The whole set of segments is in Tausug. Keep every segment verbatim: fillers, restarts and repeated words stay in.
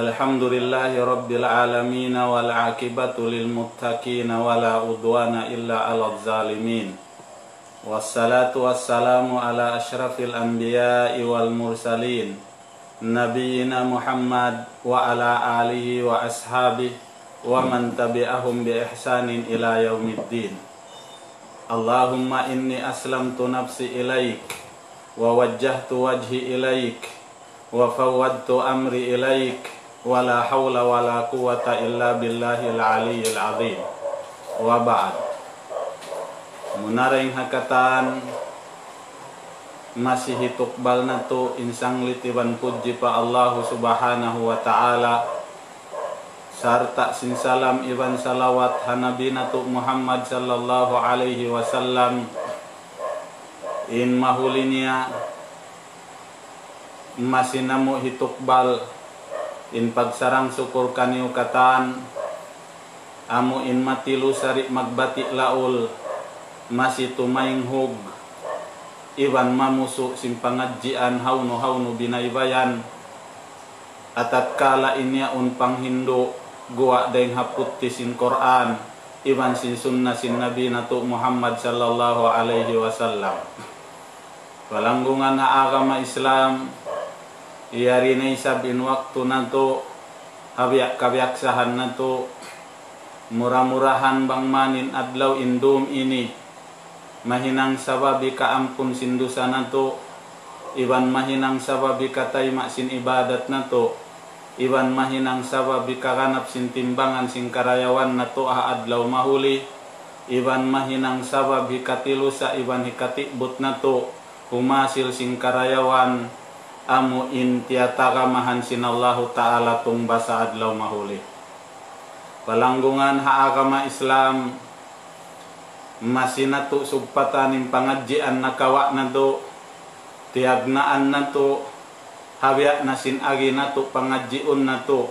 الحمد لله رب العالمين، والعاقبة للمتقين، ولا عدوان إلا على الظالمين، والصلاة والسلام على أشرف الأنبياء والمرسلين، نبينا محمد وعلى آله وأصحابه ومن تبعهم بإحسان إلى يوم الدين. اللهم إني أسلمت نفسي إليك، ووجهت وجهي إليك، وفوضت أمري إليك، ولا حول ولا قوة إلا بالله العلي العظيم. وبعد. Muna dayn ha katan, masi hitukbal natu' in sanglit iban pudji pa Allahu Subhanahu wa Ta'ala, sarta' sin salam iban salawat ha Nabi natu' Muhammad sallallahu alayhi wasallam. In mahuli niya, masi namu' hitukbal in pagsarang-sukul kaniyu katan, amu in matilusari magbati' laul, masi tumaynghug, iban mamusu' sin pangadjian hawnu-hawnu binaybayan, atatkala in yaun panghindu' guwa' dayng ha putti sin Qur'an, iban sin sunna sin Nabi natu' Muhammad sallallahu alayhi wasallam. Palanggungan ha agama Islam, yari na isab in waktu natu', ha biya' kabiyaksahan natu', mura-murahan bang man in adlaw in dum ini, mahinang sabab hikaampun sin dusa natu', iban mahinang sabab hikatayma' sin ibadat natu', iban mahinang sabab hikaganap sin timbangan sin karayawan natu' ha adlaw mahuli, iban mahinang sabab hikatilusa iban hikati'but natu', humasil sin karayawan, amu in tiyatagamahan sin Allahu Ta'ala tungbas ha adlaw mahuli. Palanggungan ha agama Islam, masi natu' sugpatan in pangadjian nakawa' natu', tiyagnaan natu', ha biya' na sin agi natu' pangadjiun natu',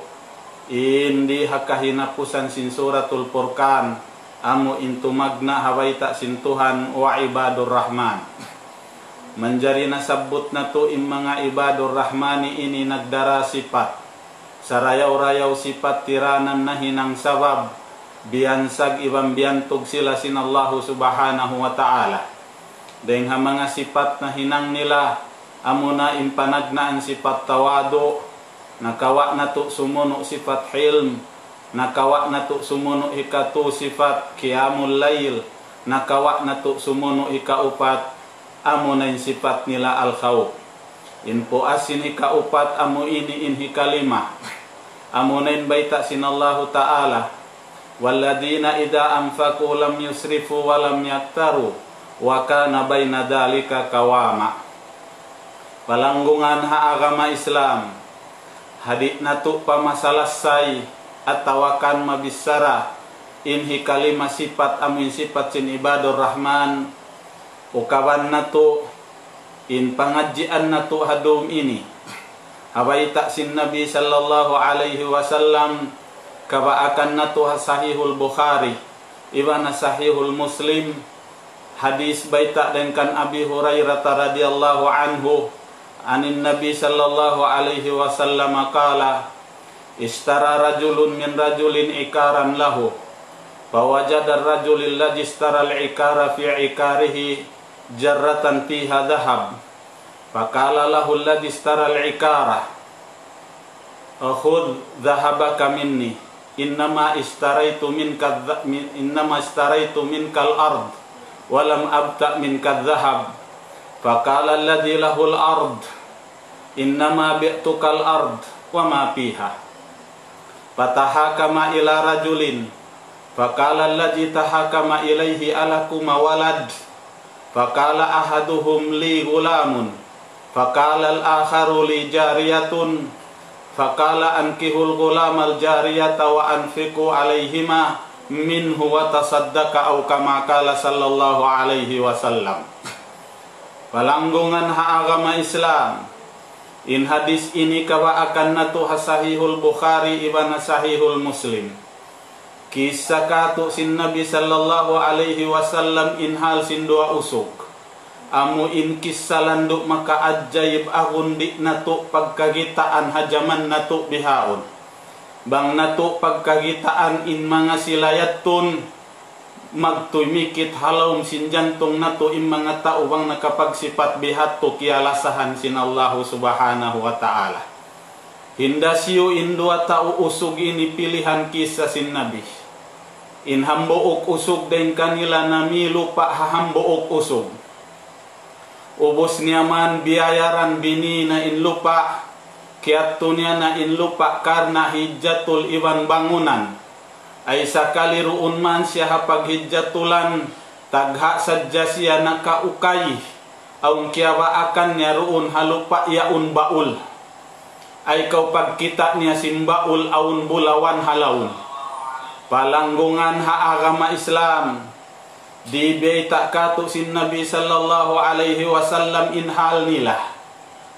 in di ha kahinapusan sin Suratul Furqan, amu in tumagna' ha bayta' sin Tuhan, وعباد الرحمن. Manjari nasabbut natu' in manga ibadur rahmani ini nagdara sipat. Sarayaw-rayaw sipat tiranan nahinang sabab, biyansag iban biyantug sila sin Allahu Subhanahu wa Ta'ala. Dayng ha manga sipat nahinang nila, amuna in panagnaan sipat tawadu', nakawa' natu' sumunu' sipat hilm, nakawa' natu' sumunu' hikatu sipat qiyamul layl, nakawa' natu' sumunu' hikaupat, amuna in sipat nila al-khawf. In puas sin hikaupat amu ini in hikalima. Amuna in bayta' sin Allahu Ta'ala, والذين إذا أنفقوا لم يسرفوا ولم يقتروا وكان بين ذلك قواما. Palanggungan ha agama Islam, ha di' natu' pa masalassay atawa kan mabichara in hikalima sipat amu in sipat sin ibadur rahman, ukaban natu' in pangadjian natu' ha dum ini. Ha bayta' sin Nabi sallallahu alayhi wasallam, kabaakan natu' ha Sahihul Bukhari, iban ha Sahihul Muslim, hadis bayta' dayng kan Abi Hurairah radiyallahu anhu, عن النبي صلى الله عليه وسلم قال: اشترى رجل من رجل عقارا له، فوجد الرجل الذي اشترى العقار في عقاره جرة فيها ذهب، فقال له الذي اشترى العقار: خذ ذهبك مني، إنما اشتريت منك الذ-، من-، إنما اشتريت منك الأرض ولم أبتأ منك الذهب. فقال الذي له الأرض: إنما بعتك الأرض وما فيها. فتحاكما إلى رجل، فقال الذي تحاكما إليه: ألكما ولد؟ فقال أحدهم: لي غلام. فقال الآخر: لي جارية. فقال: أنكحوا الغلام الجارية وأنفقوا عليهما منه وتصدق، أو كما قال صلى الله عليه وسلم. Palanggungan ha agama Islam, in hadis ini kabaakan natu' ha Sahihul Bukhari iban ha Sahihul Muslim. Kissa katu' sin Nabi sallallahu alayhi wasallam in hal sin duwa usug. Amu in kissa landu' makaajayib agun di' natu' pagkakitaan ha jaman natu' bihaun. Bang natu' pagkakitaan in manga sila yadtu, magtuy mikit ha lawm sin jantung natu' in manga tau bang nakapagsipat bihadtu kiyalasahan sin Allahu Subhanahu wa Ta'ala. Hinda siyu in duwa tau usug ini pilihan kissa sin Nabi. In hambuuk usug dayn kanila namilupa' ha hambuuk usug. Ubus niya man biyayaran bini niya in lupa', kiyadtu niya na in lupa' karna' hijjatul iban bangunan. Ay sakali duun man siya ha paghijjatulan, tagha' sadja siya nakaukay, awn kiyabaakan niya duun ha lupa' yaun baul. Ay kaw pagkita' niya sin baul awn bulawan ha lawm. Palanggungan ha agama Islam, di' biyayta' katu' sin Nabi sallallahu alayhi wasallam in hal nila.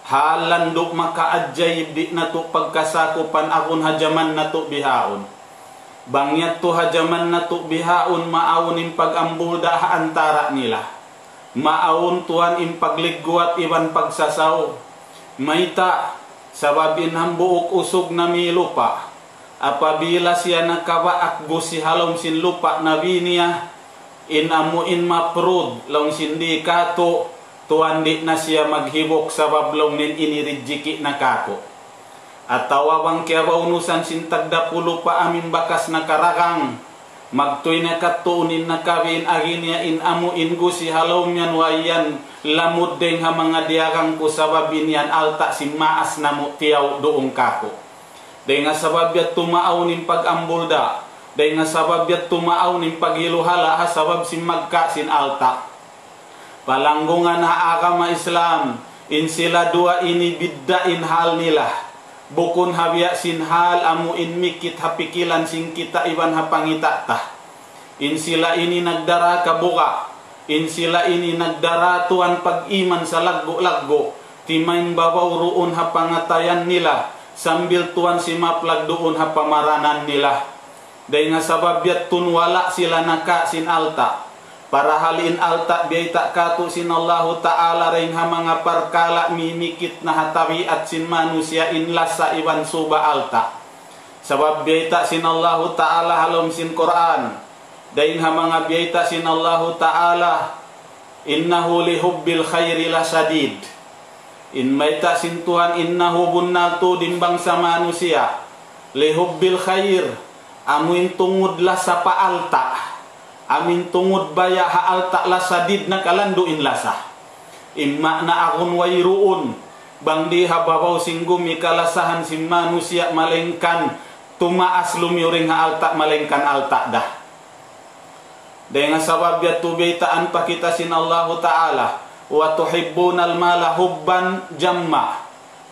Hal landu' makaajayib, di' natu' pagkasakupan agun ha jaman natu' bihaun. Bang yadtu ha jaman natu' bihaun, maawn in pag-ambulda' ha antara' nila. Maawn tuwan in pagligguwat iban pagsasaw. Mayta'? Sabab in hambuuk usug namilupa'. Apabila siya nakabaak gusi ha lawm sin lupa' nabi niya, in amu in mapruud, laung sin di' katu', tuwan di' na siya maghibuk sabab laung niya ini rijiki' na kāku'. Atawa bang kiyabaunusan sin tagdapu lupa' amu in bakas nakaragang, magtuy na katuun in nakabi in agi niya in amu in gusi ha lawm yan, way yan lamud dayng ha manga diyagang ku sabab in yan alta' sin maas namu' tiyaw duun kāku'. Dayng ha sabab yadtu maawn in pag-ambulda', dayng ha sabab yadtu maawn in paghiluhala' ha sabab sin magka sin alta'. Palanggungan ha agama Islam, in sila duwa ini bidda' in hal nila. Bukun ha biya' sin hal amu in mikit ha pikilan sin kita iban ha pangita' ta. In sila ini nagdara kabuga', in sila ini nagdara tuwan pag-iman salaggu'-laggu', timaimbabaw duun ha pangatayan nila, sambil tuwan simaplag duun ha pamaranan nila. Dayng ha sabab yadtu wala' sila naka sin alta'. Parahal in alta' biyayta' katu' sin Allahu Ta'ala dayng ha manga parkala' mimikit na ha tabiat sin manusiya' in lasa iban suba alta'. Sabab biyayta' sin Allahu Ta'ala ha lawm sin Qur'an, dayng ha manga biyayta' sin Allahu Ta'ala, إنه لحب الخير لشديد. In mayta' sin Tuhan, إنه bunnal tuud in bangsa manusiya', لحب الخير, amu in tungud lasa pa alta', amu in tungud baya' ha alta' لشديد nakalandu' in lasa. In maana agun wayruun, bang di ha babaw sin gumi kalasahan sin manusiya' malaingkan tumaas lumiyuring ha alta' malaingkan alta' da. Dayng ha sabab yadtu biyaytaan pa kita sin Allahu Ta'ala, وتحبون المال حبا جما.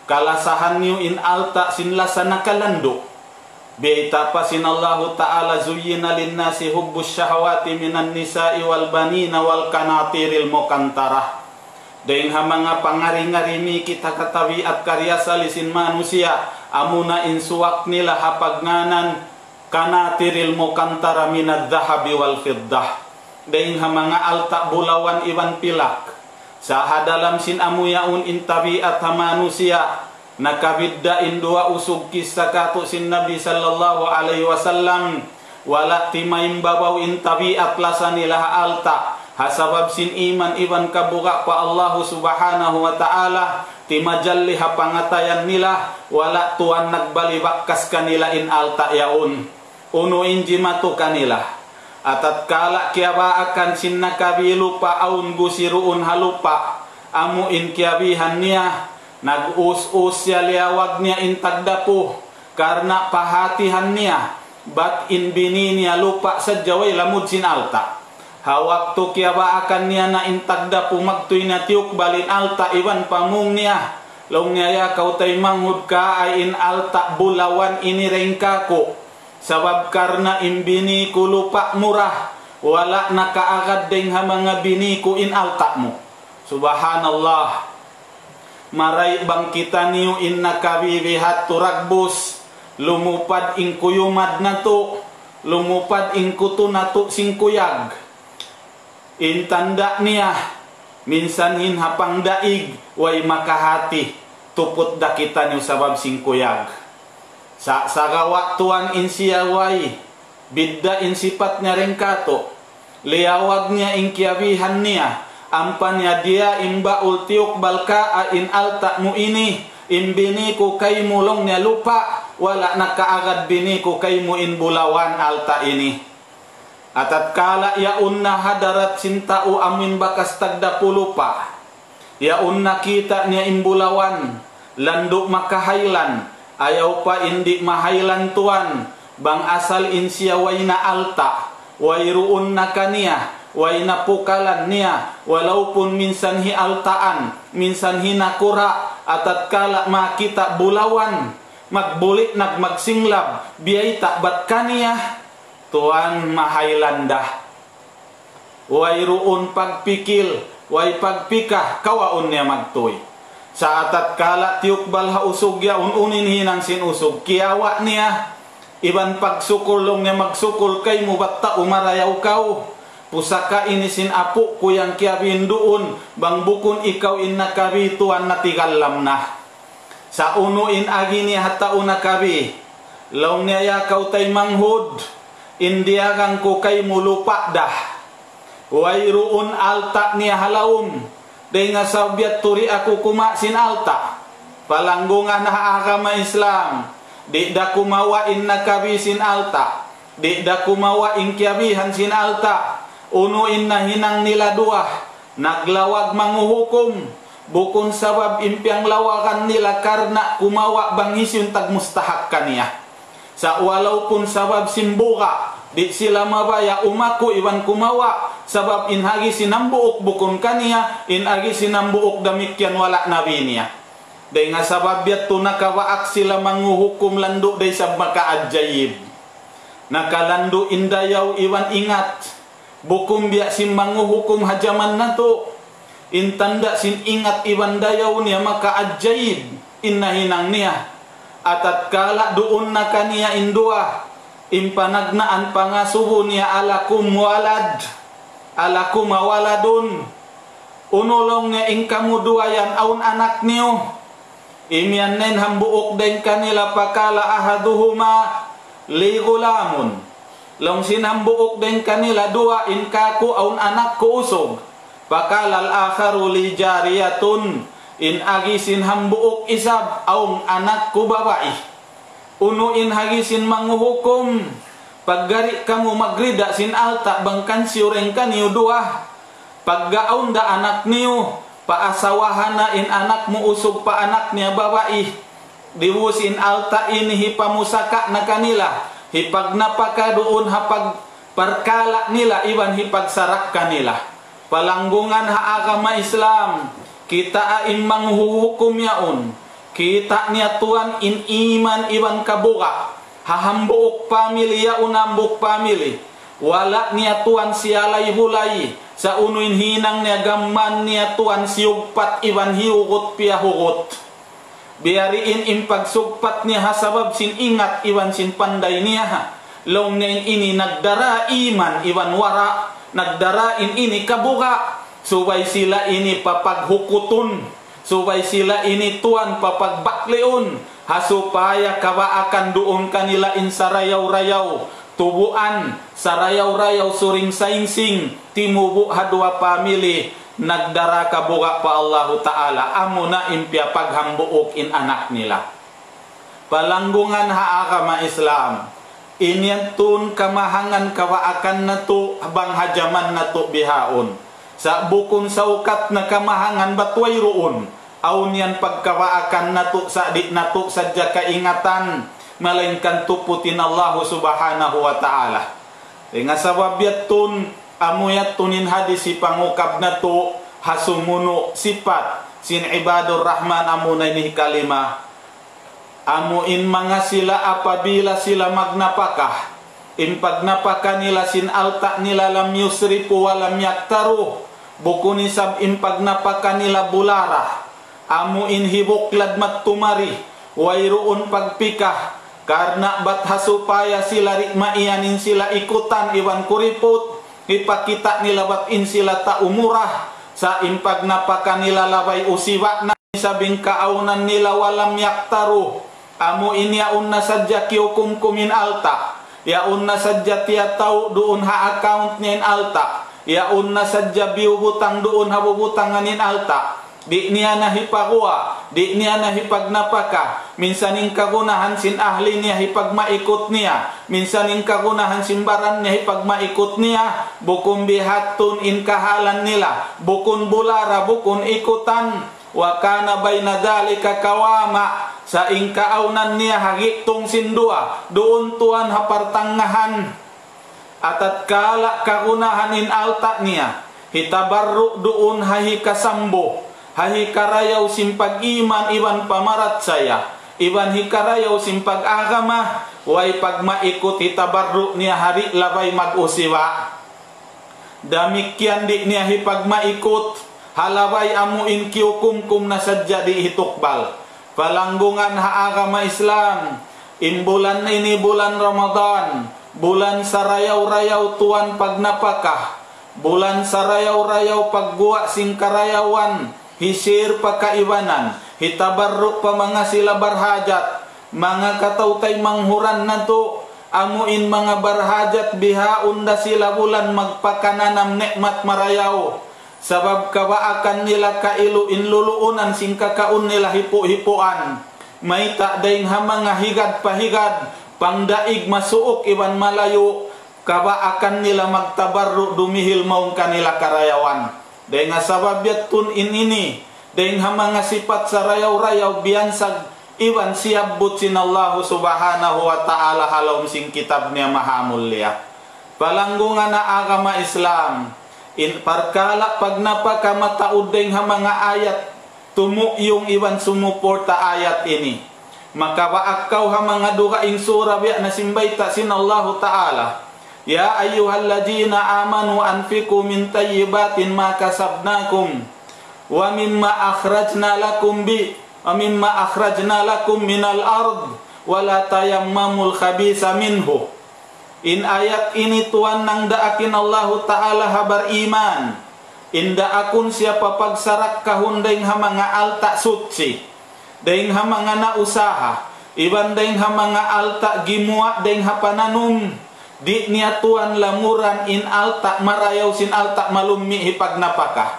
Kalasahan niyu in alta' sin lasa nakalandu'. Biyayta' pa sin Allahu Ta'ala, زين للناس حب الشهوات من النساء والبنين والقناطير المقنطرة. Dayng ha manga pangari-ngari mikit ha katabiat kariyasali sin manusiya', amuna in suwak nila ha pagngānan قناطير المقنطرة من الذهب والفضة. Dayng ha manga alta' bulawan iban pilak. Sa' ha dalam sin amu yaun in tabiat ha manusiya', nakabidda' in duwa usug kissa katu' sin Nabi sallallahu alayhi wasallam, wala' timaimbabaw in tabiat lasa nila ha alta', ha sabab sin iman iban kabuga' pa Allahu Subhanahu wa Ta'ala, timajalli ha pangatayan nila, wala' tuwan nagbali bakas kanila in alta' yaun. Unu in jimatu kanila? Atatkala kiyabaakan sin nakabi lupa' awn gusi duun ha lupa', amu in kiyabihan niya, nag-us-us siya liyawag niya in tagdapu, karna' pahātihan niya, bat in bini niya lupa' sadja way lamud sin alta'. Ha waktu kiyabaakan niya na in tagdapu magtuy na tiyukbal in alta' iban pamung niya. Laung niya, "Ya kaw taymanghud, kaay in alta' bulawan ini dayng kāku'. Sabab karna' in bini ku lupa' mura, wala' nakaagad dayng ha manga bini ku in alta' mu." Subhanallah. Maray' bang kitaniyu in nakabi bihadtu dagbus, lumupad in kuyumad natu', lumupad in kutu natu' sin kuyag. In tanda' niya, minsan in ha pangdaig, way makahati, tuput da kitaniyu sabab sin kuyag. Sa' sagawa' tuwan in siya way, bidda' in sipat niya dayn kātu'. Liyawag niya in kiyabihan niya, ampa niya diya in baul tiyukbal kaw in alta' mu ini, in bini ku kaymu laung niya lupa', wala' na kaagad bini ku kaymu in bulawan alta' ini. Atatkala yaun na ha hadarat sin tau amuin bakas tagdapu lupa'. Yaun nakita' niya in bulawan, landu' makahaylan, ayaw pa in di' mahaylan tuwan, bang asal in siya way na alta', wayruun na kaniya, way na pukalan niya, walaupun minsan hialtaan, minsan hinakura', atatkala makita' bulawan, magbuli' nag magsinglab, biyayta' bat kaniya, tuwan mahaylan da. Wayruun pagpikil, way pagpikah, kawaun niya magtuy. Sa' atatkala tiyukbal ha usug yaun, unu in hinang sin usug, kiyawa' niya. Iban pagsukul laung niya, magsukul kaymu bat tau marayaw kaw. Pusaka ini sin apu' ku yan kiyabin duun, bang bukun ikaw in nakabi tuwan natigallam na. Sa' unu in agi niya ha tau nakabi, laung niya, ya kaw taymanghud, in diyagang ku kaymu lupa' da. Wayruun alta' niya ha lawm. Dayn ha sabab yadtu di' aku kumawa' sin alta'. Palanggungan ha agama Islam, di' da kumawa' in nakabi sin alta'. Di' da kumawa' in kiyabihan sin alta'. Unu in nahinang nila duwa? Naglawag manguhukum. Bukun sabab in piyanglawagan nila karna' kumawa' bang hisiyu in tagmustahak kaniya. Sa' walaupun sabab sin buga', di' sila mabaya' umaku iban kumawa', sabab in agi sin hambuuk bukun kaniya, in agi sin hambuuk damikkiyan wala' nabi niya. Dayn ha sabab yadtu nakabaak sila manguhukum landu' da isab makaajayib. Nakalandu' in dayaw iban ingat. Bukun biya' sin manguhukum ha jaman natu'. In tanda' sin ingat iban dayaw niya makaajayib in nahinang niya. Atatkala duun na kaniya in duwa, in panagnaan pangasubu niya, alakum walad, alakum waladun. Unu laung niya in kamu duwa yan awn anak niyu? Imiyan na in hambuuk dayn kanila, فقال أحدهما لي غلام. Laung sin hambuuk dayn kanila duwa, in kāku' awn anak ku usug. فقال الآخر لي جارية. In agi sin hambuuk isab awn anak ku babai. Unu in agi sin manguhukum? Paggari kamu magrida sin alta' bang kansiyu dayn kaniyu duwa. Pagga awn da anak niyu, paasawaha na in anak mu usug pa anak niya babai. Dibu sin alta' ini hipamusaka na kanila, hipagnapaka duun ha pagparkala' nila iban hipagsarak kanila. Palanggungan ha agama Islam, kitaa in manghuhukum yaun, kita' niya tuwan in iman iban kabuga'. Ha hambuuk pamili yaun, hambuuk pamili. Wala' niya tuwan siyalay-hulay, sa' unu in hinang niya, gam mayan niya tuwan siyugpat iban hiyugut piyahugut. Biya' diin in pagsugpat niya ha sabab sin ingat iban sin panday niya ha. Laung niya in ini nagdara iman iban wara', nagdara in ini kabuga', subay sila ini papaghukutun. Subay sila ini tuwan papagbakliun, ha supaya kabaakan duun kanila in sarayaw-rayaw, tubuan, sarayaw-rayaw suring sainsing, timubu' ha duwa pamili, nagdara kabuga' pa Allahu Ta'ala, amuna in piyapaghambuuk in anak nila. Palanggungan ha agama Islam, in yan tuun kamahangan kabaakan natu' bang ha jaman natu' bihaun. Sa' bukun saukat na kamahangan bat wayruun. Awn yan pagkabaakan natu' sa' di' natu' sadja kaingatan, malaingkan tuput in Allahu Subhanahu wa Ta'ala. Dayn ha sabab yadtu, amu yadtu in hadis hipangukab natu' ha sumunu' sipat sin Ibadur Rahman, amuna in hikalima. Amu in manga sila apabila sila magnapaka, in pagnapaka nila sin alta' nila, لم يسرفوا ولم يقتروا, bukun isab in pagnapaka nila bulara, amu in hibuklad madtu mari, wayruun pagpikah, karna' bat ha supaya sila di' maiyan in sila ikutan iban kuriput, hipakita' nila bat in sila tau mura, sa' in pagnapaka nila labay usiba' na isab in kaawnan nila, ولم يقتروا, Amu in yaun na sadja kiyukumkum in alta'. Yaun na sadja tiyatau' duun ha account niya in alta'. Yaun na sadja biyubutang duun ha bubutangan in alta'. Di' niya na hipaguwa', di' niya na hipagnapaka. Minsan in kagunahan sin ahli niya hipagmaikut niya. Minsan in kagunahan sin baran niya hipagmaikut niya. Bukun bihaun in kahalan nila. Bukun bulara, bukun ikutan. وكان بين ذلك قواما. Sa in kaawnan niya ha gitung sin duwa, duun tuwan ha partangahan. Atatkala kagunahan in alta' niya, hitabarru' duun ha hikasambu, ha hikarayaw sin pag-iman iban pamarachaya, iban hikarayaw sin pag-agama, way pagmaikut hitabarru' niya ha di' labay mag-usiba. Damikkiyan di' niya hipagmaikut, ha labay amu in kiyukumkum na sadja di' hitukbal. Palanggungan ha agama Islam, in bulan ini bulan Ramadan, bulan sarayaw-rayaw tuwan pagnapaka, bulan sarayaw-rayaw pagguwa' sin karayawan, hi-share pa kaibanan, hitabarru' pa manga sila barhajat, manga kataw-taymanghuran natu', amu in manga barhajat bihaun da sila bulan magpakananam ni'mat marayaw. Sabab kabaakan nila kailu in luluunan sin kakaun nila hipu'-hipuan. Mayta' dayn ha manga higad pa higad, pangdaig masuuk iban malayu', kabaakan nila magtabarru' dumihil mawn kanila karayawan. Dayn ha sabab yadtu in ini, dayn ha manga sipat sarayaw-rayaw biyansag iban siyabbut sin Allahu Subhanahu wa Ta'ala ha lawm sin kitab niya mahamulliya. Palanggungan ha agama Islam, in parkala' pagnapaka mataud dayn ha manga ayat tumuyung iban sumuporta ayat ini. Makabaak kaw ha manga dugaing sura biya' na sin bayta' sin Allahu Ta'ala, يا أيها الذين آمنوا أنفقوا من طيبات ما كسبناكم ومما أخرجنا لكم ب ومما أخرجنا لكم من الأرض ولا تيمموا الخبيث منه. In ayat ini tuwan nangdaak in Allahu Ta'ala ha bariman. In daakun siya papagsarakkahun dayn ha manga alta' suchi, dayn ha manga nausaha, iban dayn ha manga alta' gimuwa' dayn ha pananum. Di' niya tuwan lamuran in alta' marayaw sin alta' malummi' hipagnapaka.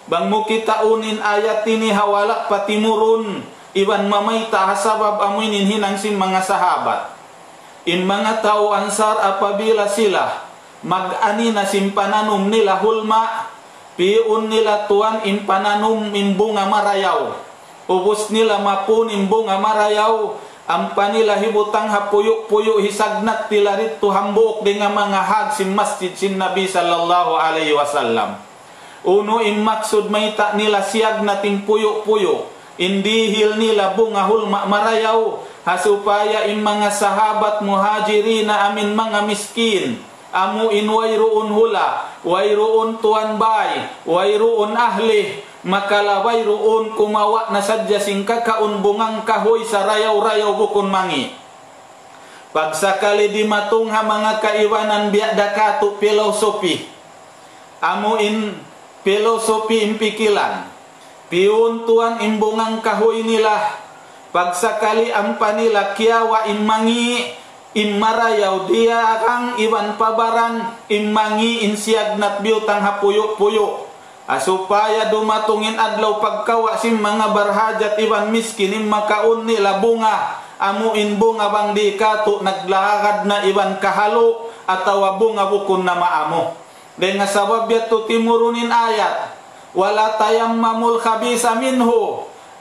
Bang mu kitaun in ayat ini ha wala' pa timurun, iban mamayta' ha sabab amu in hinang sin manga sahabat. In manga tau Ansar apabila sila mag-ani na sin pananum nila hulma, piyuun nila tuwan in pananum in bunga marayaw. Ubus nila mapun in bunga marayaw, ampa nila hibutang ha puyu'-puyu' hisagnat nila didtu hambuuk dayn ha manga hag sin masjid sin Nabi sallallahu alayhi wasallam. Unu in maksud mayta' nila siyagnat in puyu'-puyu', in dihil nila bunga hulma marayaw, ha supaya in manga sahabat muhajirina amin manga miskin, amu in wayruun hula', wayruun tuwan bay, wayruun ahli, makalabay duun kumawa' na sadja sin kakaun bungang kahuy sarayaw-rayaw bukun mangi'. Pagsakali dimatung ha manga kaibanan biya' da katu' philosophy. Amu in philosophy in pikilan. Piyuun tuwan in bungang kahuy nila. Pagsakali ampa nila kiyawa' in mangi', in marayaw diyarang iban pa baran, in mangi' in siyagnat biyutang ha puyu'-puyu'. Ha supaya dumatung in adlaw pagkawa' sin manga barhajat iban miskin in makaun nila bunga, amu in bunga bang di katu' naglagad na iban kahalu', atawa bunga bukun na maamu. Dayn ha sabab yadtu timurun in ayat, ولا تيمموا الخبيث منه.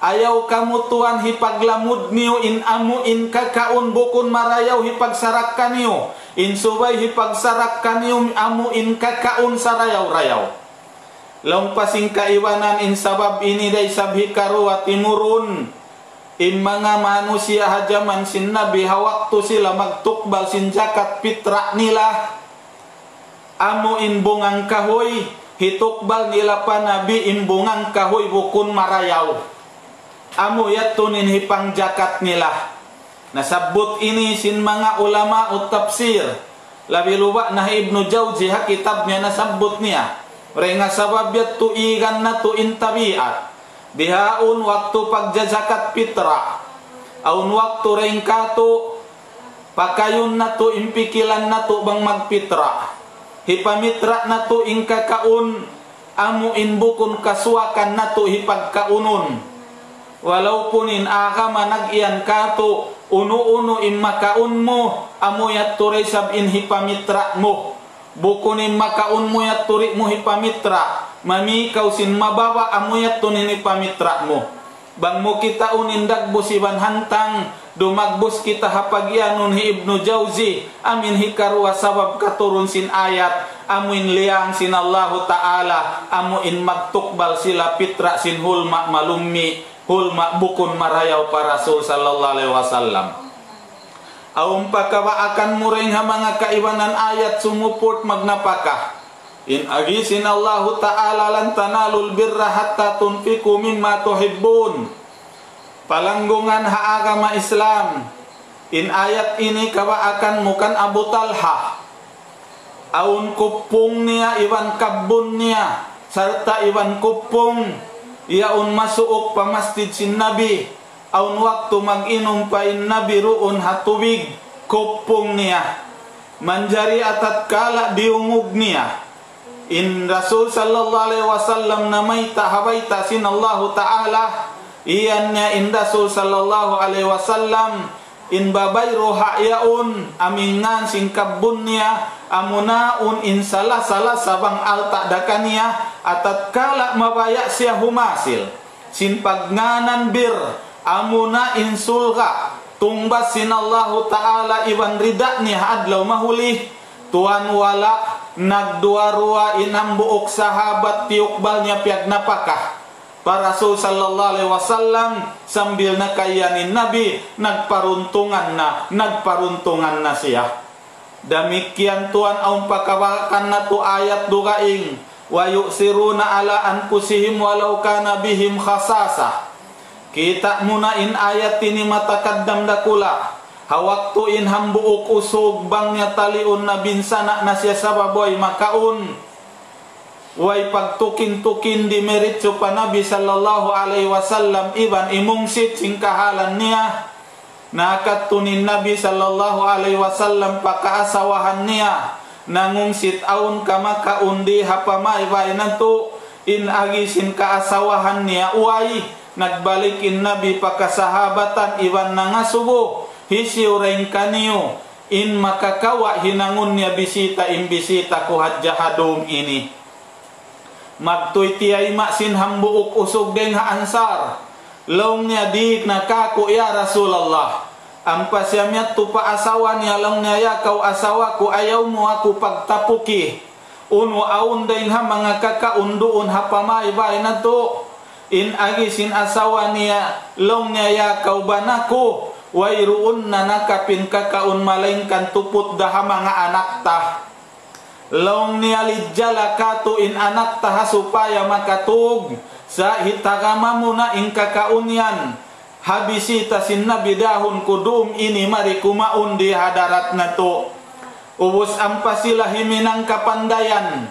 Ayaw kamu tuwan hipaglamud niyu in amu in kakaun bukun marayaw hipagsarakka niyu. In subay hipagsarakka niyu amu in kakaun sarayaw-rayaw. Laung pa sin kaibanan in sabab ini da isab hikaruwa timurun. In manga manusiya' ha jaman sin Nabi ha waktu sila magtukbal sin jakat pitra nila. Amu in bungang kahuy, hitukbal nila pa Nabi in bungang kahuy bukun marayaw. Amu yadtu in hipangjakat nila. Nasabbut ini sin manga ulama tafsir. Labi luba' na hi Ibnu Jawzi ha kitab niya nasabbut niya. Dayn ha sabab yadtu igan natu' in tabiat. Bihaun waktu pagjajakat pitra. Awn waktu dayn kātu', pakayun natu' in pikilan natu' bang magpitra. Hipamitra natu' in kakaun, amu in bukun kasuwakan natu' hipagkaunun. Walaupun in agama nag-iyan kātu', unu-unu in makaun mu, amu yadtu da isab in hipamitra mu. Bukun in makaun mu yadtu di' mu hipamitra, mami kaw sin mababa' amu yadtu in hipamitra mu. Bang mu kitaun in dagbus iban hantang, dumagbus kita ha pagiyanun hi Ibnu Jawzi, amu in hikaruwa sabab katurun sin ayat, amu in liyang sin Allahu Ta'ala, amu in magtukbal sila pitra sin hulma' malummi', hulma' bukun marayaw pa Rasul sallallahu alayhi wasallam. Awn pa kabaakan mu dayn ha manga kaibanan ayat sumupurt magnapaka. In agi sin Allahu Ta'ala, لن تنالوا البر حتى تنفقوا مما تحبون. Palanggungan ha agama Islam, in ayat ini kabaakan mu kan Abu Talha. Awn kuppung niya iban kabbun niya, sarta' iban kuppung, yaun masuuk pa masjid sin Nabi. Awn waktu mag-inum pa in Nabi duun ha tubig, kuppung niya. Manjari atatkala diyungug niya. In Rasul sallallahu alayhi wasallam namayta' ha bayta' sin Allahu Ta'ala, iyan niya in Rasul sallallahu alayhi wasallam, in babayru ha yaun, amu in ngān sin kabbun niya, amuna yaun in sala-sala sabang alta' da kaniya, atatkala mabaya' siya humasil sin pagngānan bir, amuna in surga', tungbas sin Allahu Ta'ala iban rida niya ha adlaw mahuli, tuwan wala', nagduwa-ruwa in hambuuk sahabat tiyukbal niya piyagnapaka pa Rasul sallallahu alayhi wasallam, sambil na kaiyan in Nabi, nagparuntungan na, nagparuntungan na siya. Damikkiyan tuwan awn pa kabaakan natu' ayat dugaing, ويؤثرون على أنفسهم ولو كان بهم خصاصة. Kita' mu na in ayat ini matakaddam dakula'. Ha waktu in hambuuk usug bang niya taliun nabinsana' na siya sabab way makaun. Way pagtukin-tukin dimiritsu pa Nabi sallallahu alayhi wasallam iban imungsit sin kahalan niya. Nakadtu in Nabi sallallahu alayhi wasallam pa kaasawahan niya, nangungsit awn ka makaun di ha pamaybay natu', in agi sin kaasawahan niya way. Nagbalik in Nabi pa kasahabatan iban nangasubu, hisiyu dayn kaniyu in makakawa' hinangun niya bisita in bisita ku hadja ha dum ini. Magtuy tiyayma' sin hambuuk usug dayn ha Ansar. Laung niya, "Di' na kāku', ya Rasulullah." Ampa siya miyadtu pa asawa niya, laung niya, "Ya kaw asawa ku, ayaw mu aku pagtapuki. Unu awn dayn ha manga kakaun duun ha pamaybay natu'." In agi sin asawa niya, laung niya, "Ya kaw bana ku, wayruun na nakapin kakaun malaingkan tuput da ha manga anak ta." Laung niya, "Lijjala kātu' in anak ta ha supaya makatug, sa' hitagama mu na in kakaun yan ha bisita sin Nabi dahun ku dum ini mari kumaun di hadarat natu'." Ubus ampa sila himinang kapandayan.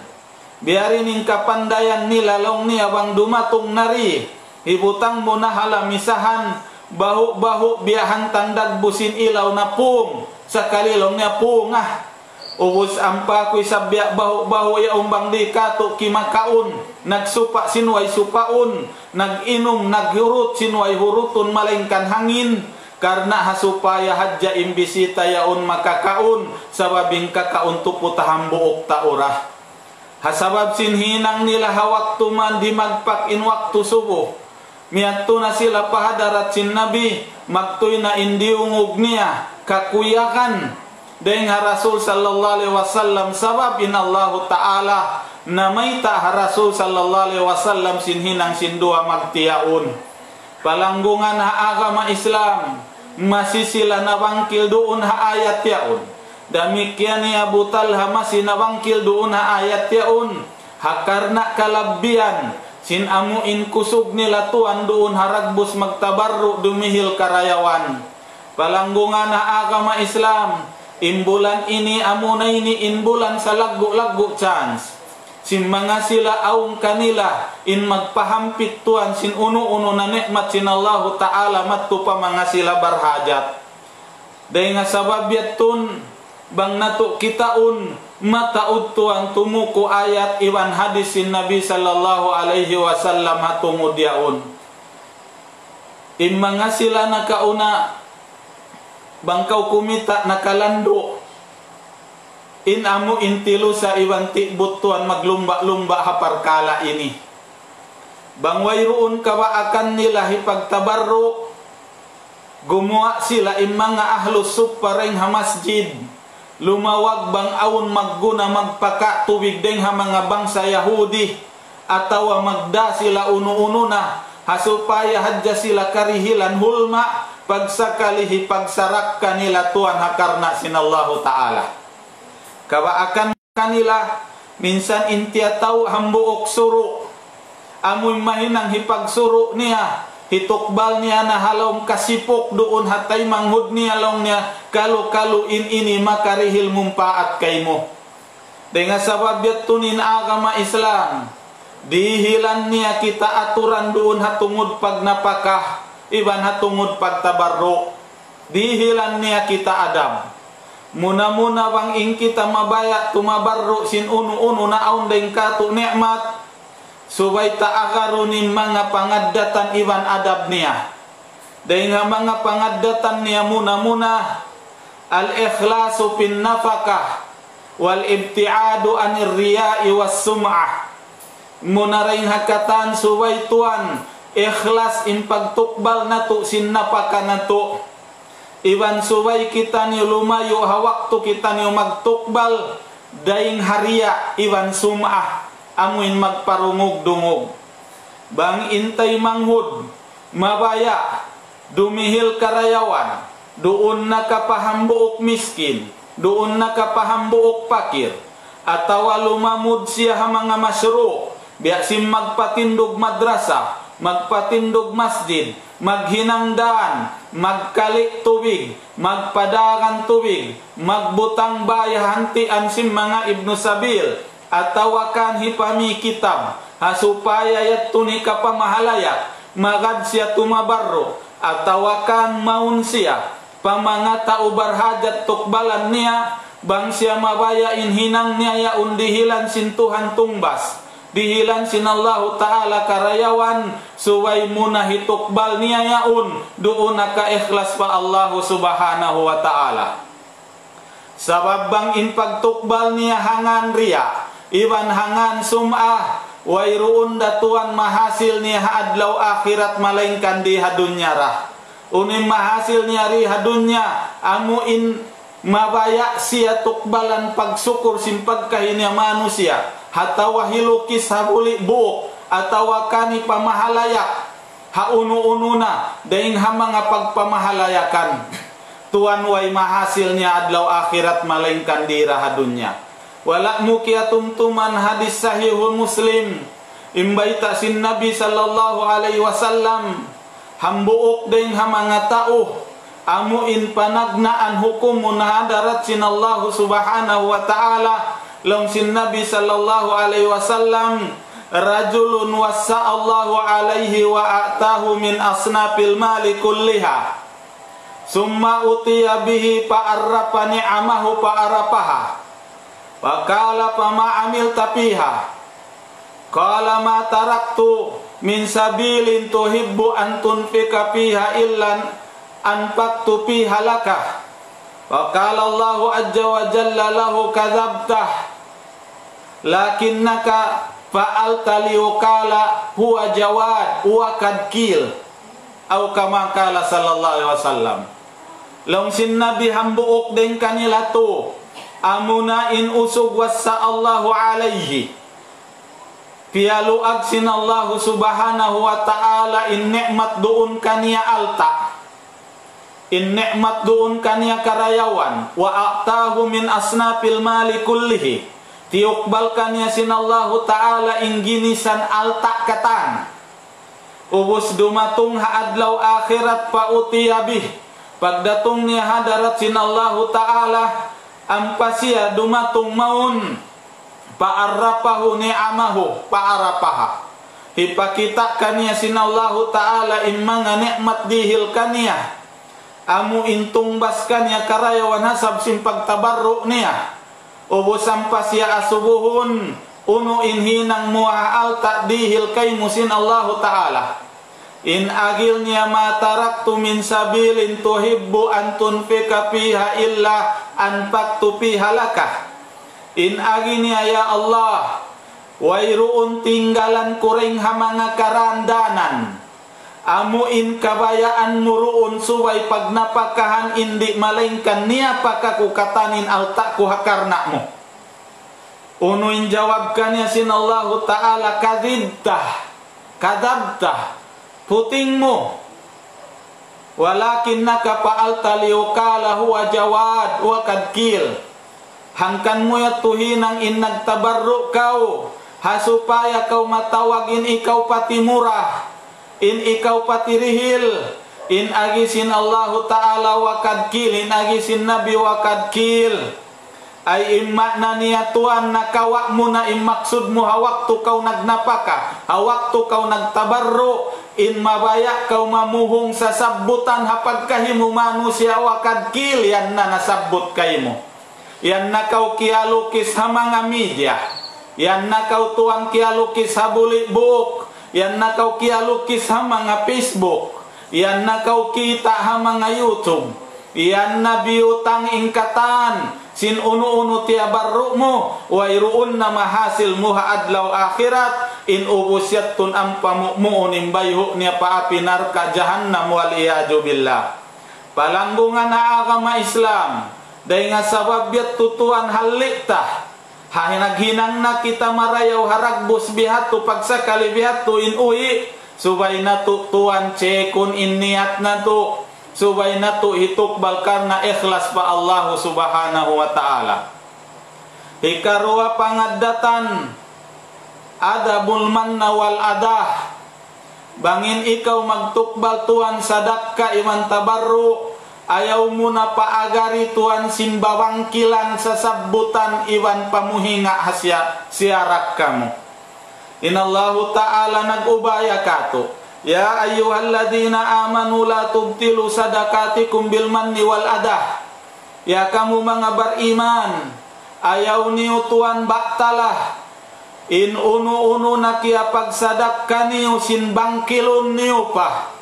Biya' diin in kapandayan nila, laung niya, bang dumatung na di, hibutang mu na ha lamisahan, bahu'-bahu' biya' hantang dagbus sin ilaw na pung, sakali laung niya pung, ah. Ubus ampa ku isab biya' bahu'-bahu' yaun bang di kātu' kimakaun, nagsupa' sin way supaun, nag-inum, naghurut sin way hurutun, malaingkan hangin, karna' ha supaya hadja in bisita yaun makakaun, sabab in kakaun tuput ha hambuuk ta ura. Ha sabab sin hinang nila ha waktu man dimagpak in waktu subu. Miyadtu na sila pa hadarat sin Nabi, magtuy na in diyungug niya, kakuyagan dayn ha Rasul sallallahu alayhi wasallam, sabab in Allahu Ta'ala namayta' ha Rasul sallallahu alayhi wasallam sin hinang sin duwa magtiyaun. Palanggungan ha agama Islam, masi sila nabangkil duun ha ayat yaun. Damikkiyan hi Abu Talha masi nabangkil duun ha ayat yaun. Ha karna' kalabbihan sin amu in kusug nila tuwan duun ha dagbus magtabarru' dumihil karayawan. Palanggungan ha agama Islam, in bulan ini amuna ini in bulan salaggu'-laggu' chance. sin manga sila awn kanila in magpahampit tuwan sin unu-unu na ni'mat sin Allahu Ta'ala madtu pa manga sila barhajat. Dayn ha sabab yadtu, bang natu' kitaun, mataud tuwan tumuku ayat iban hadis sin Nabi sallallahu alayhi wasallam ha tungud yaun. In manga sila nakauna, bang kaw kumita' nakalandu', in amu in tilusa iban ti'but tuwan maglumba'-lumba' ha parkala' ini. Bang wayruun kabaakan nila hipagtabarru', gumuwa' sila in manga ahlus suffa dayn ha masjid, lumawag bang awn magguna magpaka' tubig dayn ha manga bangsa Yahudi, atawa magdā sila unu-unu na, ha supaya hadja sila karihilan hulma', pagsakali hipagsarak kanila tuwan ha karna' sin Allahu Ta'ala. Kabaakan kanila, minsan in tiyatau' hambuuk suru', amu in mahinang hipagsuru' niya, hitukbal niya na ha lawm kasipuk duun ha taymanghud niya laung niya, kalu-kalu in ini makarihil mumpaat kaymu. Dayn ha sabab yadtu in agama Islam, dihilan niya kita aturan duun ha tungud pagnapaka, iban ha tungud pagtabarru'. Dihilan niya kita adab. Muna-muna bang in kita mabaya' tumabarru' sin unu-unu na awn dayn kātu' ni'mat, subay ta agarun in manga pangaddatan iban adab niya. Dayn ha manga pangaddatan niya muna-muna, الإخلاص في النفقة والابتعاد عن الرياء والسمعة. Muna dayn ha katan subay tuwan, ikhlas in pagtukbal natu' sin napaka natu'. Iban subay kitaniyu lumayu' ha waktu kitaniyu magtukbal, dayn ha riya' iban sum'ah, amu in magparungug-dungug. Bang in taymanghud, mabaya', dumihil karayawan, duun na ka pa hambuuk miskin, duun na ka pa hambuuk pakir, atawa lumamud siya ha manga mashru', biya' sin magpatindug madrasa, magpatindug masjid, maghinang dān, magkali' tubig, magpadagan tubig, magbutang bāy ha hantian sin manga ibnu sabil, atawa kan hipamī kitab, ha supaya yadtu in hikapamahalayak, magad siya tumabarru', atawa kan mawn siya pa manga tau barhajat tukbalan niya, bang siya mabaya' in hinang niya yaun dihilan sin Tuhan tungbas, dihilan sin Allahu Ta'ala karayawan, subay muna hitukbal niya yaun, duun na ka ikhlas pa Allahu Subhanahu wa Ta'ala. Sabab bang in pagtukbal niya ha ngān riya', iban ha ngān sum'ah, wayruun da tuwan mahasil niya ha adlaw akhirat malaingkan di ha dunya ra. Unu in mahasil niya di ha dunya, amu in mabaya' siya tukbalan pagsukur sin pagkahi niya manusiya', atawa hilukis ha buli' buuk, atawa kan hipamahalayak, ha unu-unu na, dayn ha manga pagpamahalayakan. Tuwan way mahasil niya adlaw akhirat malaingkan di ra ha dunya. Wala' mu kiyatumtuman hadis Sahihul Muslim, in bayta' sin Nabi sallallahu alayhi wasallam, hambuuk dayn ha manga tau, amu in panagnaan hukumun ha hadarat sin Allahu Subhanahu wa Ta'ala, laung sin Nabi sallallahu alayhi wasallam, رجل وسع الله عليه وأعطاه من أصناف المال كلها، ثم أتي به فعرف نعمه فعرفها، فقال: فما عملت فيها؟ قال: ما تركت من سبيل تحب أن تنفق فيها إلا أنفقت فيها لك. فقال الله عز وجل له: كذبت، لكنك فعلت ليقال هو جواد، هو قد قيل، أو كما قال صلى الله عليه وسلم. Laung sin Nabi, hambuuk dayn kanila tu, amuna in usug وسع الله عليه, piyaluag sin Allahu Subhanahu wa Ta'ala in ni'mat duun kaniya alta', in ni'mat duun kaniya karayawan, وأعطاه من أصناف المال كله, tiyukbal kaniya sin Allahu Ta'ala in ginisan alta' katan. Ubus dumatung ha adlaw akhirat, فأتي به, pagdatung niya ha hadarat sin Allahu Ta'ala, ampa siya dumatung mawn, فعرفه نعمه فعرفها. Hipakita' kaniya sin Allahu Ta'ala in manga ni'mat dihil kaniya. Amu in tungbas kaniya karayawan ha sabab sin pagtabarru' niya. Ubus ampa siya asubuhun, unu in hinang mu ha alta' dihil kaymu sin Allahu Ta'ala. In agi niya, ما تركت من سبيل تحب أن تنفق فيها إلا أنفقت فيها لك. In agi niya, ya Allah, wayruun tinggalan ku dayn ha manga karandanan. Amu in kabayaan mu duun subay pagnapakahan in di' malaingkan niyapaka ku katan in alta' ku ha karna' mu. Unu in jawab kaniya sin Allahu Ta'ala, كذبت, كذبت, puting mu. ولكنك فعلت ليقال هو جواد وقد قيل. Hangkan mu yadtu hinang in nagtabarru' kaw, ha supaya kaw matawag in ikaw patimura, in ikaw patirihil, in agi sin Allahu Ta'ala وقد قيل, in agi sin Nabi وقد قيل. Ay in maana niya tuwan, nakawa' mu na in maksud mu ha waktu kaw nagnapaka, ha waktu kaw nagtabarru', in mabaya' kaw mamuhung sasabbutan ha pagkahi mu manusiya' وقد قيل, yan na nasabbut kaymu. Yan na kaw kiyalukis ha manga media. Yan na kaw tuwan kiyalukis ha buli' buuk. Yan na kaw kiyalukis ha manga Facebook. Yan na kaw kita' ha manga YouTube. Yan na biyutang in katan sin unu-unu tiyabarru' mu, wayruun na mahasil mu ha adlaw akhirat, in ubus yadtu ampa mu muun in bayhu' niya pa api narka' jahannam, والعياذ بالله. Palanggungan ha agama Islam, dayn ha sabab yadtu tuwan halli' ta. Ha naghinang na kita marayaw ha dagbus bihadtu, pagsakali bihadtu in uwi', subay natu' tuwan check-un in niyat natu', subay natu' hitukbal karna' ikhlas pa Allahu Subhanahu wa Ta'ala. Hikaruwa pangaddatan, آداب المن والأداة. Bang in ikaw magtukbal tuwan sadakka iban tabarru', ayaw mu na paagari tuwan sin babangkilan sasabbutan iban pamuhinga' ha siya-, siyarak kamu. In Allahu Ta'ala nag-ubaya kātu', يا أيها الذين آمنوا لا تبطلوا صدقاتكم بالمن والأذى. Ya kamu manga bariman, ayaw niyu tuwan batala in unu-unu na kiyapagsadakka niyu sin bangkilun niyu pa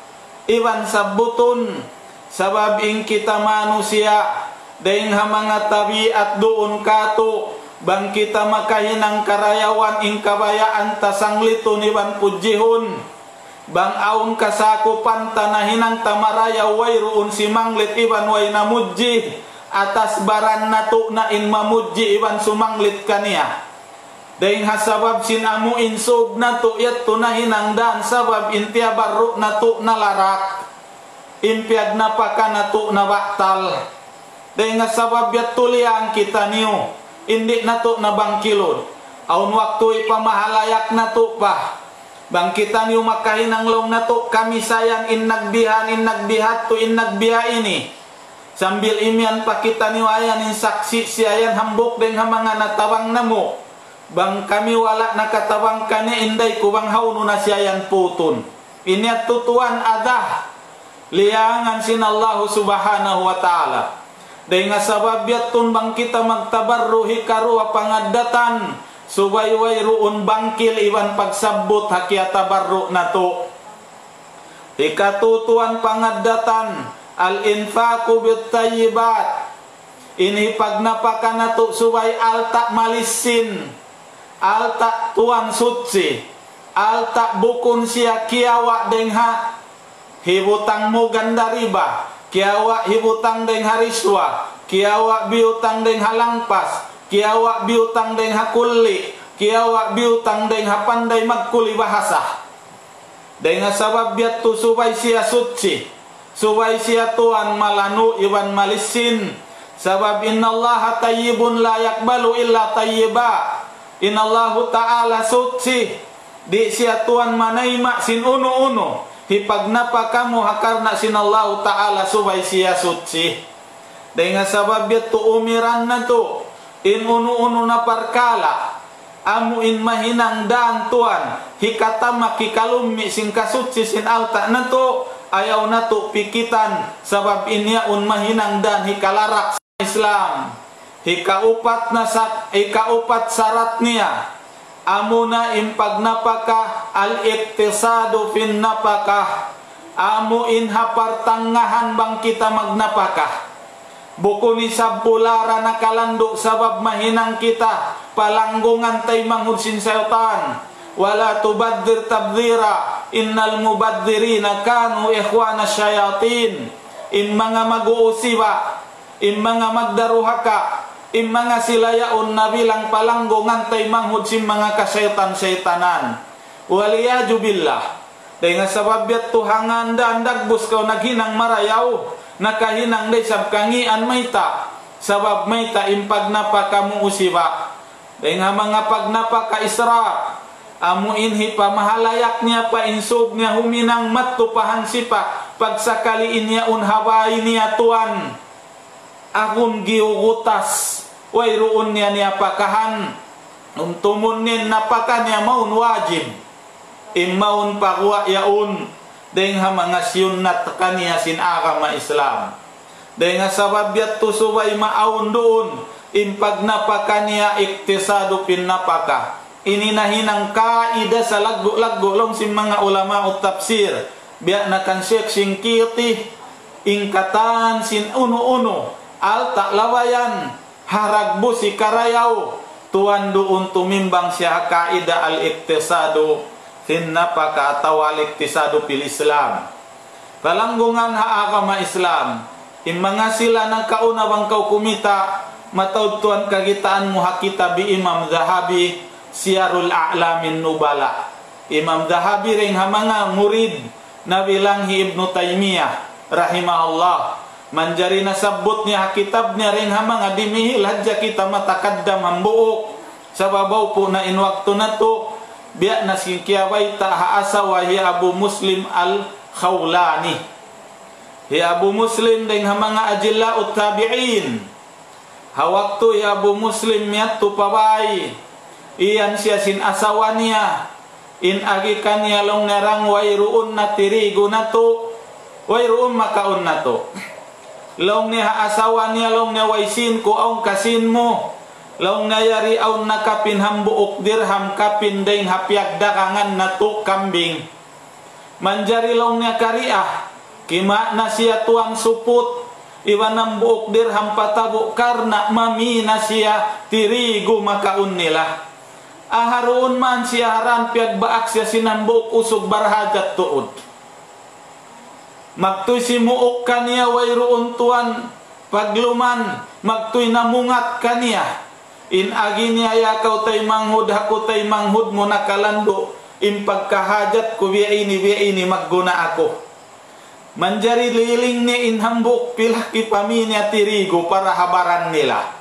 iban sabbutun, sabab in kita manusiya' dayng ha manga tabiat duun kātu', bang kita makahinang karayawan in kabayaan ta sanglitun iban pudjihun. Bang awn kasakupan ta nahinang ta marayaw wayruun simanglit iban way namudji, atas baran natu' na in mamudji iban sumanglit kaniya. Dayng ha sabab sin amu in sūb natu' yadtu nahinang dan sabab in tiyabarru' natu' nalarak, in piyagnapaka natu' nabatal. Dayng ha sabab yadtu liyang kitaniyu, in di' natu' na bangkilun. Awn waktu hipamahalayak natu' pa. Bang kitaniyu makahinang laung natu', kami sa yan in nagbihan, in nagbihadtu, in nagbiha ini. Sambil imiyan pa kitaniyu, ayan in saksi' siya yan hambuuk dayng ha manga natabang namu'. Bang kami wala' nakatabang kaniya, inday ku bang hawnu na siya yan putun. Ini yadtu tuwan adha, liyangan sin Allahu Subhanahu wa Ta'ala. Dayng ha sabab yadtun bang kita magtabarru' hikaruwa pangaddatan, subay wayruun bangkil iban pagsabbut ha kiyatabarru' natu'. Hikatū tuwan pangaddatan, الإنفاق بالطيبات. In hipagnapaka natu' subay alta' malissin, alta' tuwan suchi, alta' bukun siya kiyawa' dayng ha hibutang mu ganda riba, kiyawa' hibutang dayng ha riswa, kiyawa' biyutang dayng ha langpas, kiyawa' biyutang dayng ha kulli, kiyawa' biyutang dayng ha panday magkuli bahasa. Dayng ha sabab yadtu subay siya suchi, subay siya tuwan malanu' iban malissin. Sabab إن الله طيب لا يقبل إلا طيبا. In Allahu Ta'ala suchi, di' siya tuwan manayma' sin unu-unu. Hipagnapaka mu ha karna' sin Allahu Ta'ala subay siya suchi. Dayng ha sabab yadtu umiran natu', in unu-unu na parkala', Amu in mahinang dan tuwan, hikatamak, hikalummi' sin kasuchi sin alta' natu', ayaw natu' pikitan, sabab in yaun mahinang dan hikalarak sin Islam. Hikaupat na sa-, hikaupat sarat niya, amuna in pagnapaka, al-iqtisadu fin napakah, amu in ha partangahan bang kita magnapaka. Bukun isab bulara nakalandu' sabab mahinang kita, palanggungan taymanghud sin saytan. ولا تبذر تبذيرا إن المبذرين كانوا إخوان الشياطين. In manga mag-uusiba, in manga magdaruhaka, in manga sila yaun nabilang palanggungan taymanghud sin manga kasaytan-saytanan. والعياذ بالله. Dayn ha sabab yadtu hangkan dagbus kaw naghinang marayaw, nakahinang da isab kangīan mayta'. Sabab mayta', in pagnapaka mu usiba. Dayn ha manga pagnapaka israf, amu in hipamahalayak niya pa in sūg niya huminang madtu pa hansipak, pagsakali in yaun ha bāy niya tuwan. Agun giyugutas, wayruun niya niyapakahan, tumtumun niya in napaka niya mawn wajib. In mawn pa guwa' yaun, dayn ha manga siyunnat kaniya sin agama Islam. Dayn ha sabab yadtu subay maawn duun, in pagnapaka niya iqtisadu fin napaka. Ini nahinang kaida salaggu'-laggu' laung sin manga ulama tafsir. Biya' na kan Sheikh Shinqiti, in katan sin unu-unu, alta' labayan, harag busi karayaw, tuwan duun tumimbang siya ha kaida al-iqtisadu fin napaka atawa al-iqtisadu fil Islam. Palanggungan ha agama Islam, in manga sila nakauna bang kaw kumita', mataud tuwan kakitaan mu ha kitab hi Imam Dhahabi, Siyarul A'lamin Nubala. Imam Dhahabi dayn ha manga murid nabilang hi Ibnu Taymiyyah, rahimahullah. Manjari nasabbut niya ha kitab niya dayn ha manga dimihil hadja kita matakaddam hambuuk. Sabab awn pu na in waktu natu', biya' na sin kiyabayta' ha asawa hi Abu Muslim Al-Khawlani. Hi Abu Muslim dayn ha manga ajilla'ut tabi'in. Ha waktu hi Abu Muslim miyadtu pa bāy, iyan siya sin asawa niya, in agi kaniya laung niya, "Rang, wayruun na tirigu natu', wayruun makaun natu'." Laung niya ha asawa niya, laung niya, "Way sīn ku awn ka sīn mu." Laung niya, "Yari awn na kapin hambuuk dirham kapin dayn ha piyagdagangan natu' kambing." Manjari laung niya kariya, kima' na siya tuwan suput, iban hambuuk dirham pa tabu' karna' mami na siya tirigu makaun nila. Aharuun man siya haran piyagbaak siya sin hambuuk usug barhajat tuud. Magtuy simuuk kaniya wayruun tuwan pagluman, magtuy namungat kaniya. In agi niya, "Ya kaw taymanghud, ha aku taymanghud mu nakalandu' in pagkahajat ku biya' ini, biya' ini magguna aku." Manjari liling niya in hambuuk pilak kipami niya tirigu para ha baran nila.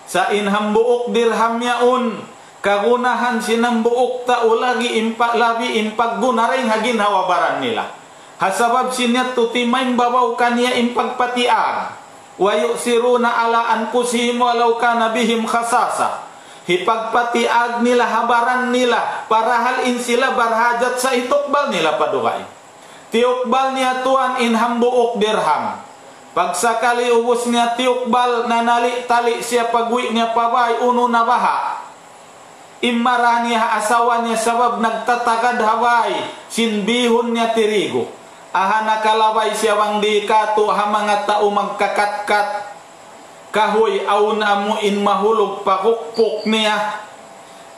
Sa' in hambuuk dirham yaun, kagunahan sin hambuuk tau lagi' in pa-, labi in pagguna dayn ha ginhawa-baran nila. Ha sabab sin yadtu timaimbabaw kaniya in pagpatiag. ويؤثرون على أنفسهم ولو كان بهم خصاصة. Hipagpatiag nila ha baran nila, parahal in sila barhajat sa' hitukbal nila pa dugaing. Tiyukbal niya tuwan in hambuuk dirham. Pagsakali ubus niya tiyukbal, nanali-tali siya pagwi' niya pa bāy, unu na baha'. Imara niya ha asawa niya sabab nagtatagad ha bāy sin bihun niya tirigu. Aha nakalabay siya bang di' katu' ha manga tau magkakatkat kahuy, awn amu in mahulug pagukpuk niya.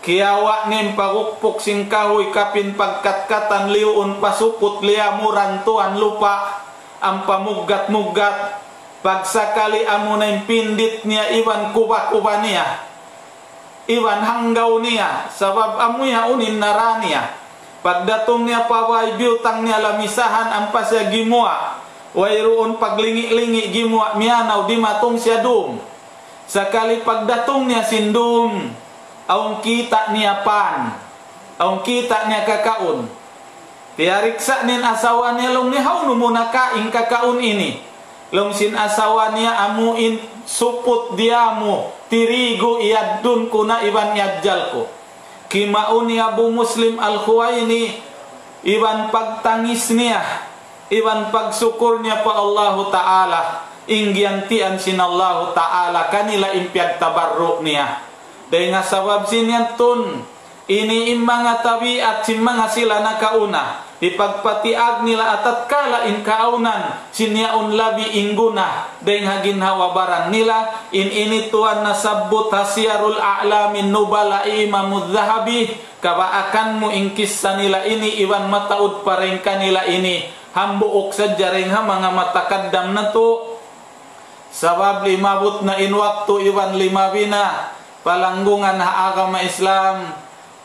Kiyawa' niya in pagukpuk sin kahuy kapin pagkatkatan liyuun pa suput liyamuran tuwan lupa', ampa muggat-muggat. Pagsakali amuna in pindit niya iban kuba-kuba niya, iban hanggaw niya, sabab amu yaun in nara niya. Pagdatung niya pa bāy biyutang niya lamisahan ampa siya gimuwa'. Wayruun paglingi'-lingi' gimuwa' miyanaw dimatung siya dum. Sakali pagdatung niya sin dum, awn kita' niya pan, awn kita' niya kakaun. Piyariksa' niya in asawa niya, laung niya, "Hawnu mu nakain kakaun ini?" Laung sin asawa niya, "Amu in suput diyamu, tirigu iyaddun ku na iban iyajjal ku." Kimaun hi Abu Muslim Al-Khuwaini, iban pagtangis niya, iban pagsukul niya pa Allahu Ta'ala, in giyantian sin Allahu Ta'ala kanila in piyagtabarru' niya. Dayn ha sabab sin yadtu, ini in manga tabiat sin manga sila nakauna, hipagpatiyag nila atatkala in kaawnan, sin yaun labi in guna, dayn ha ginhawa-baran nila, in ini tuwan nasabbut ha Siyarul A'lamin Nubala hi Imam Adh-Dhahabi, kabaakan mu in kissa nila ini iban mataud pa dayn kanila ini, hambuuk sadja dayn ha manga matakaddam natu'. Sabab limabut na in waktu iban limabi na, palanggungan ha agama Islam,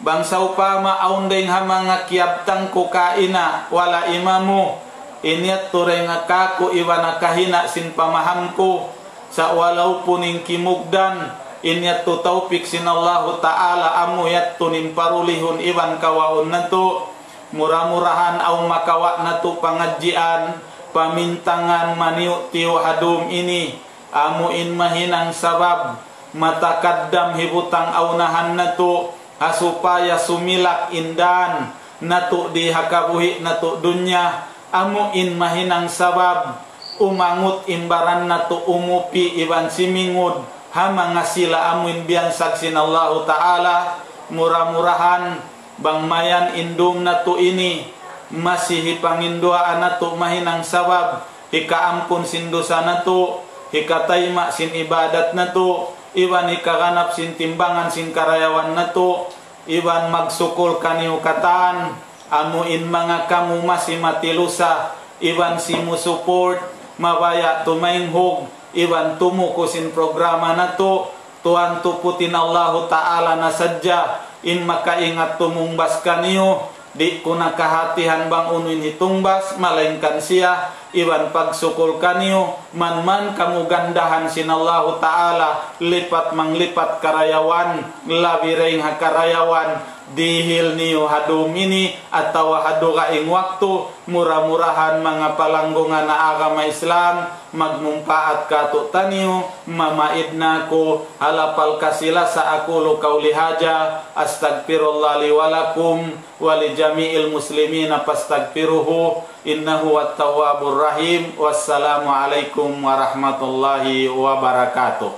bang sawpama awn dayn ha manga kiyabtang ku kaina, wala' imamu, in yadtu dayn ha kāku' iban ha kahina' sin pamaham ku, sa' walaupun in kimugdan, in yadtu tawpik sin Allahu Ta'ala amu yadtu in parulihun iban kawaun natu', mura-murahan awn makawa' natu' pangadjian, pamintangan maniyu'-tiyu' ha dum ini, amu in mahinang sabab, matakaddam hibutang awnahan natu', ha supaya sumilak in dan natu' di ha kabuhi' natu' dunya, amu in mahinang sabab, umangut in baran natu' umupi iban simingud, ha manga sila amu in biyansag sin Allahu Ta'ala, mura-murahan, bang mayan in dum natu' ini, masi hipanginduwaa natu' mahinang sabab, hikaampun sin dusa natu', hikatayma' sin ibadat natu', iban hikaganap sin timbangan sin karayawan natu', iban magsukul kaniyu katan, amu in manga kamu masi matilusa, iban simusuport, mabaya' tumainghug, iban tumuku sin programa natu', tuwan tuputin Allahu Ta'ala na sadja, in makaingat tumungbas kaniyu, di' ku na kahatihan bang unu in hitungbas, malaingkan siya, iban pagsukul kaniyu, man-man kamu gandahan sin Allahu Ta'ala, lipat manglipat karayawan, labi dayn ha karayawan, dihil niyu ha dum ini, atawa ha dugaing waktu, mura-murahan manga palanggungan ha agama Islam, magmumpaat kātu'niyu, mamaid na aku, ha lapal kasi-lasa, أقول قولي هذا، أستغفر الله لي ولكم ولجميع المسلمين فاستغفروه، إنه هو التواب الرحيم. والسلام عليكم ورحمة الله وبركاته.